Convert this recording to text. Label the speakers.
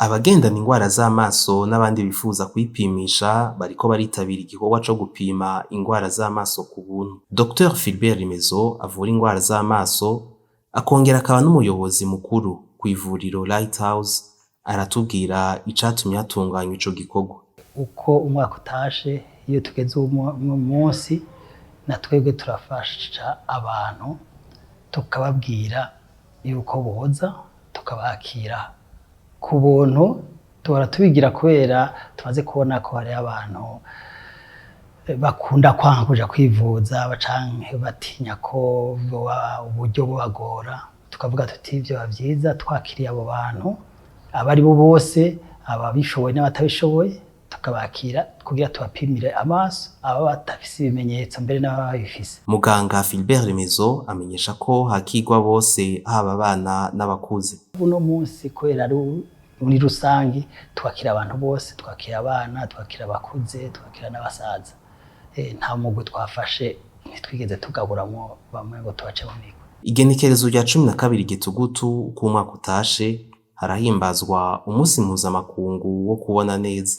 Speaker 1: Abagendana ingwara z'amaso n'abandi bifuza kwipimisha bariko baritabira igikorwa co gupima ingwara z'amaso ku buntu. Dr Philbert Remezo avura ingwara z'amaso akongera akaba n'umuyobozi mukuru kw'ivuriro Lighthouse aratubwira icatumye hatunganywa ico gikorwa.
Speaker 2: Uko umwaka utashe, iyo tugeze uwo munsi, na twebwe turafasha abantu, tukababwira yuko boza tukabakira ku buntu. Duhora tubigira kubera tumaze kubona ko hariho abantu bakunda kwanka kuja kwivuza canke batinya ko uburyo bubagora. Tukavuga tuti vyoba vyiza twakiriye abo bantu, abari bo bose, ababishoboye n'abatabishoboye, tukabakira kugira tubapimire amaso, aba badafise ibimenyetso mbere n'ababifise.
Speaker 1: Muganga Philbert Remezo amenyesha ko hakigwa bose, haba abana n'abakuze.
Speaker 2: Uno munsi, kubera ari muri rusangi, twakira abantu bose: twakira abana, twakira abakuze, twakira n'abasaza. Nta mugwi twafashe, ntitwigeze tugaburamwo bamwe ngo tubace mu migwi.
Speaker 1: Igenekerezo rya 12 Gitugutu uko umwaka utashe harahimbazwa umunsi mpuzamakungu wo kubona neza.